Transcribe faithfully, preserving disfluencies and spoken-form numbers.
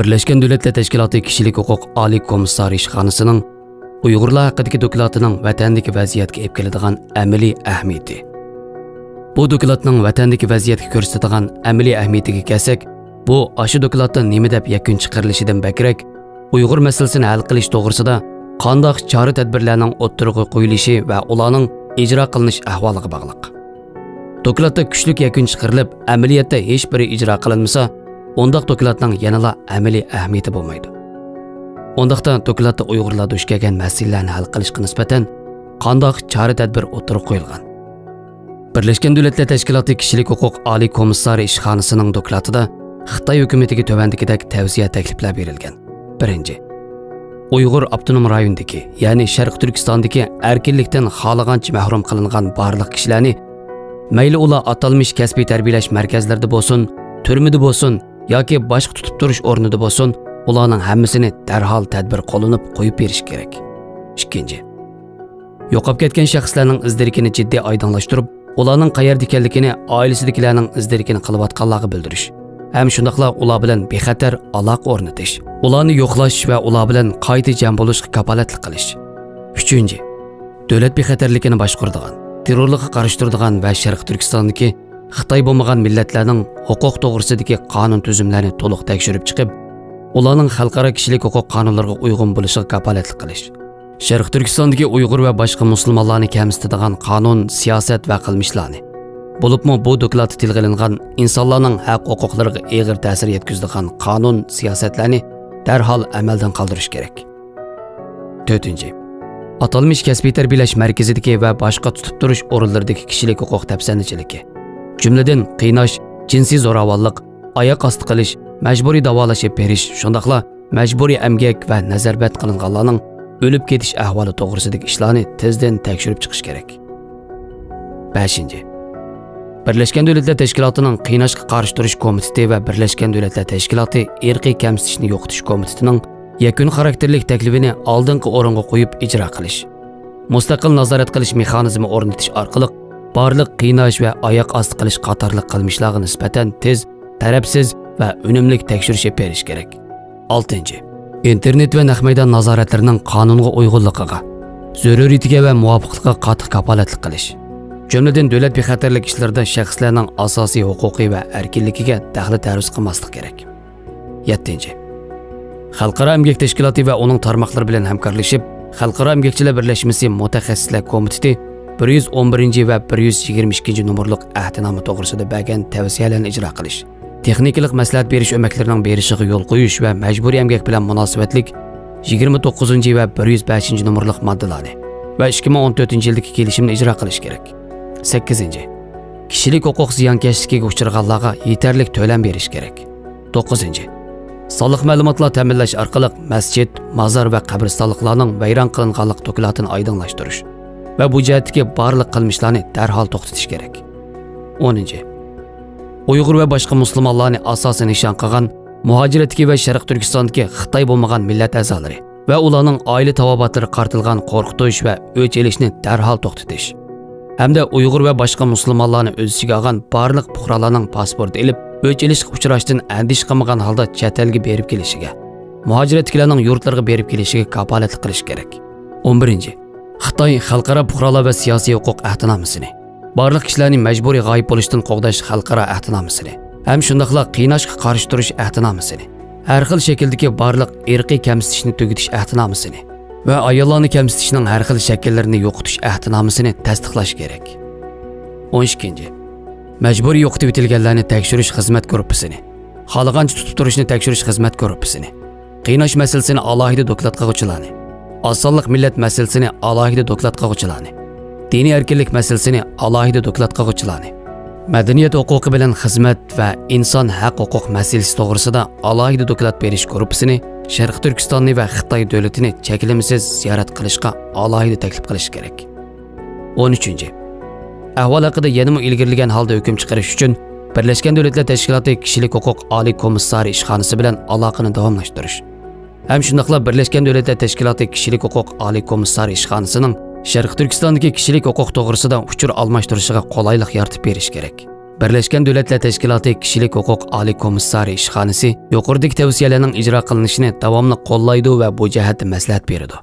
بىرلەشكەن دۆلەتلەر تەشكىلاتى كىشىلىك ھوقۇق ئالىي كومىسسارى ئىشخانىسىنىڭ ئۇيغۇرلار ھەققىدىكى دوكلاتىنىڭ ۋەتەندىكى ۋەزىيەتكە ئېلىپ كېلىدىغان ئەمەلىي ئەھمىيىتى. بۇ دوكلاتنىڭ ۋەتەندىكى ۋەزىيەتكە كۆرسىتىدىغان ئەمەلىي ئەھمىيىتىگە كەلسەك، بۇ ئاشۇ دوكلاتتا نېمە دەپ يەكۈن چىقىرىلىشىدىن بەكرەك، ئۇيغۇر مەسىلىسىنى ھەل قىلىش توغرىسىدا قانداق چارە-تەدبىرلەرنىڭ ئوتتۇرىغا قويۇلۇشى ۋە ئۇلارنىڭ ئىجرا قىلىنىش ئەھۋالىغا باغلىق. دوكلاتتا كۈچلۈك يەكۈن چىقىرىلىپ، ئەمەلىيەتتە ھېچبىرى ئىجرا قىلىنمىسا، ئۇنداق دوكلاتنىڭ يەنىلا ئەمەلىي ئەھمىيىتى بولمايدۇ. ئۇنداقتا دوكلاتتا ئۇيغۇرلار دۇچ كەلگەن مەسىلىلەرنى ھەل قىلىشقا نىسبەتەن قانداق چارە-تەدبىر ئوتتۇرىغا قويۇلغان؟ بىرلەشكەن دۆلەتلەر تەشكىلاتى كىشىلىك ھوقۇق ئالىي كومىسسارى ئىشخانىسىنىڭ دوكلاتىدا خىتاي ھۆكۈمىتىگە تۆۋەندىكىدەك تەۋسىيە تەكلىپلەر بېرىلگەن. بىرىنچى، ئۇيغۇر ئاپتونوم رايونىدىكى، يەنى شەرقىي تۈركىستاندىكى ئەركىنلىكتىن خالىغانچە مەھرۇم قىلىنغان بارلىق كىشىلەرنى، مەيلى ئۇلار ئاتالمىش كەسپىي تەربىيەلەش مەركەزلىرىدە بولسۇن، تۈرمىدە بولسۇن ياكى باشقا تۇتۇپ تۇرۇش ئورنىدا بولسۇن، ئۇلارنىڭ ھەممىسىنى دەرھال تەدبىر قوللىنىپ قويۇپ بېرىش كېرەك. ئىككىنچى، يوقاپ كەتكەن شەخسلەرنىڭ ئىز-دېرىكىنى جىددىي ئايدىڭلاشتۇرۇپ، ئۇلارنىڭ قەيەردە ئىكەنلىكىنى، ئائىلىسىدىكىلەرنىڭ ئىز-دېرىكىنى قىلىۋاتقانلارغا بىلدۈرۈش ھەم شۇنداقلا ئۇلار بىلەن بىخەتەر ئالاقە ئورنىتىش، ئۇلارنى يوقلاش ۋە ئۇلار بىلەن قايتا جەم بولۇشقا كاپالەتلىك قىلىش. ئۈچىنچى، دۆلەت بىخەتەرلىكىنى باشقۇرىدىغان، تېررورلۇققا قارشى تۇرىدىغان ۋە شەرقىي تۈركىستاندىكى خىتاي بولمىغان مىللەتلەرنىڭ ھوقۇق توغرىسىدىكى قانۇن تۈزۈملەرنى تولۇق تەكشۈرۈپ چىقىپ، ئۇلارنىڭ خەلقئارا كىشىلىك ھوقۇق قانۇنلىرىغا ئۇيغۇن بولۇشىغا كاپالەتلىك قىلىش. شەرقىي تۈركىستاندىكى ئۇيغۇر ۋە باشقا مۇسۇلمانلارنى كەمسىتىدىغان قانۇن، سىياسەت ۋە قىلمىشلارنى، بولۇپمۇ بۇ دوكلاتتا تىلغا ئېلىنغان ئىنسانلارنىڭ ھەق ھوقۇقلىرىغا ئېغىر تەسىر يەتكۈزىدىغان قانۇن، سىياسەتلەرنى دەرھال ئەمەلدىن قالدۇرۇش كېرەك. تۆتىنچى، ئاتالمىش كەسپىي تەربىيەلەش مەركىزىدىكى ۋە باشقا تۇتۇپ تۇرۇش ئورۇنلىرىدىكى كىشىلىك ھوقۇق دەپسەندىچىلىكى، جۈملىدىن قىيناش، جىنسىي زوراۋانلىق، ئاياق ئاستى قىلىش، مەجبۇرىي داۋالاش ئېلىپ بېرىش، شۇنداقلا مەجبۇرىي ئەمگەك ۋە نەزەربەند قىلىنغانلارنىڭ ئۆلۈپ كېتىش ئەھۋالى توغرىسىدىكى ئىشلارنى تېزدىن تەكشۈرۈپ چىقىش كېرەك. بەشىنچى، بىرلەشكەن دۆلەتلەر تەشكىلاتىنىڭ قىيناشقا قارشى تۇرۇش كومىتېتى ۋە بىرلەشكەن دۆلەتلەر تەشكىلاتى ئىرقىي كەمسىتىشنى يوقىتىش كومىتېتىنىڭ يەكۈن خاراكتېرلىك تەكلىپىنى ئالدىنقى ئورۇنغا قويۇپ ئىجرا قىلىش، مۇستەقىل نازارەت قىلىش مېخانىزمى ئورنىتىش ئارقىلىق بارلىق قىيناش ۋە ئاياق ئاستى قىلىش قاتارلىق قىلمىشلارغا نىسبەتەن تېز، تەرەپسىز ۋە ئۈنۈملۈك تەكشۈرۈش ئېلىپ بېرىش كېرەك. ئالتىنچى، ئىنتېرنېت ۋە نەق مەيدان نازارەتلىرىنىڭ قانۇنغا ئۇيغۇنلۇقىغا، زۆرۈرىيىتىگە ۋە مۇۋاپىقلىقىغا قاتتىق كاپالەتلىك قىلىش. جۈملىدىن دۆلەت بىخەتەرلىك ئىشلىرىدا شەخسلەرنىڭ ئاساسىي ھوقۇقى ۋە ئەركىنلىكىگە دەخلى تەرۇز قىلماسلىق كېرەك. يەتتىنچى، خەلقئارا ئەمگەك تەشكىلاتى ۋە ئۇنىڭ تارماقلىرى بىلەن ھەمكارلىشىپ، خەلقئارا ئەمگەكچىلەر بىرلەشمىسى مۇتەخەسسىسلەر كومىتېتى بىر يۈز ئون بىرىنچى ۋە بىر يۈز يىگىرمە ئىككىنچى نومۇرلۇق ئەھدىنامە توغرىسىدا بەرگەن تەۋسىيەلەرنى ئىجرا قىلىش، تېخنىكىلىق مەسلىھەت بېرىش ئۆمەكلىرىنىڭ بېرىشىغا يول قويۇش ۋە مەجبۇرىي ئەمگەك بىلەن مۇناسىۋەتلىك يىگىرمە توققۇزىنچى ۋە بىر يۈز بەشىنچى نومۇرلۇق ماددىلارنى ۋە ئىككى مىڭ ئون تۆتىنچى يىلدىكى كېلىشىمنى ئىجرا قىلىش كېرەك. سەككىزىنچى، كىشىلىك ھوقۇق زىيانكەشلىكىگە ئۇچرىغانلارغا يېتەرلىك تۆلەم بېرىش كېرەك. توققۇزىنچى، سانلىق مەلۇماتلار تەمىنلەش ئارقىلىق مەسچىت، مازار ۋە قەبرىستانلىقلارنىڭ ۋەيران قىلىنغانلىق دوكلاتىنى ئايدىڭلاشتۇرۇش ۋە بۇ جەھەتتىكى بارلىق قىلمىشلارنى دەرھال توختىتىش كېرەك. ئونىنچى، ئۇيغۇر ۋە باشقا مۇسۇلمانلارنى ئاساسىي نىشان قىلغان مۇھاجىرەتتىكى ۋە شەرقىي تۈركىستاندىكى خىتاي بولمىغان مىللەت ئەزالىرى ۋە ئۇلارنىڭ ئائىلە تاۋابىئاتلىرىغا قارىتىلغان قورقۇتۇش ۋە ئۆچ ئېلىشنى دەرھال توختىتىش ھەمدە ئۇيغۇر ۋە باشقا مۇسۇلمانلارنى ئۆز ئىچىگە ئالغان بارلىق پۇقرالارنىڭ پاسپورت ئېلىپ، ئۆچ ئېلىشقا ئۇچراشتىن ئەندىشە قىلمىغان ھالدا چەت ئەلگە بېرىپ كېلىشىگە، مۇھاجىرەتتىكىلەرنىڭ يۇرتلىرىغا بېرىپ كېلىشىگە كاپالەتلىك قىلىش كېرەك. ئون بىرىنچى، خىتاي خەلقئارا پۇقرالار ۋە سىياسىي ھوقۇق ئەھدىنامىسىنى، بارلىق كىشىلەرنى مەجبۇرىي غايىب بولۇشتىن قوغداش خەلقئارا ئەھدىنامىسىنى ھەم شۇنداقلا قىيناشقا قارشى تۇرۇش ئەھدىنامىسىنى، ھەر خىل شەكىلدىكى بارلىق ئىرقىي كەمسىتىشنى تۈگىتىش ئەھدىنامىسىنى ۋە ئاياللارنى كەمسىتىشنىڭ ھەر خىل شەكىللىرىنى يوقىتىش ئەھدىنامىسىنى تەستىقلاش كېرەك. ئون ئىككىنچى، مەجبۇرىي يوقىتىۋېتىلگەنلەرنى تەكشۈرۈش خىزمەت گۇرۇپپىسىنى، خالىغانچە تۇتۇپ تۇرۇشنى تەكشۈرۈش خىزمەت گۇرۇپپىسىنى، قىيناش مەسىلىسىنى ئالاھىدە دوكلات قىلغۇچىلارنى، ئاز سانلىق مىللەت مەسىلىسىنى ئالاھىدە دوكلات قىلغۇچىلارنى، دىنىي ئەركىنلىك مەسىلىسىنى ئالاھىدە دوكلات قىلغۇچىلارنى، مەدەنىيەت ھوقۇقى بىلەن خىزمەت ۋە ئىنسان ھەق ھوقۇق مەسىلىسى توغرىسىدا ئالاھىدە دوكلات بېرىش گۇرۇپپىسىنى شەرقىي تۈركىستاننى ۋە خىتاي دۆلىتىنى چەكلىمىسىز زىيارەت قىلىشقا ئالاھىدە تەكلىپ قىلىش كېرەك. ئون ئۈچىنچى، ئەھۋال ھەققىدە يەنىمۇ ئىلگىرىلىگەن ھالدا ھۆكۈم چىقىرىش ئۈچۈن بىرلەشكەن دۆلەتلەر تەشكىلاتى كىشىلىك ھوقۇق ئالىي كومىسسارى ئىشخانىسى بىلەن ئالاقىنى داۋاملاشتۇرۇش ھەم شۇنداقلا بىرلەشكەن دۆلەتلەر تەشكىلاتى كىشىلىك ھوقۇق ئالىي كومىسسارى ئىشخانىسىنىڭ شەرقىي تۈركىستاندىكى كىشىلىك ھوقۇق توغرىسىدا ئۇچۇر ئالماشتۇرۇشىغا قولايلىق يارىتىپ بېرىش كېرەك. بىرلەشكەن دۆلەتلەر تەشكىلاتى كىشىلىك ھوقۇق ئالىي كومىسسارى ئىشخانىسى يۇقىرىدىكى تەۋسىيەلەرنىڭ ئىجرا قىلىنىشىنى داۋاملىق قوللايدۇ ۋە بۇ جەھەتتە مەسلىھەت بېرىدۇ.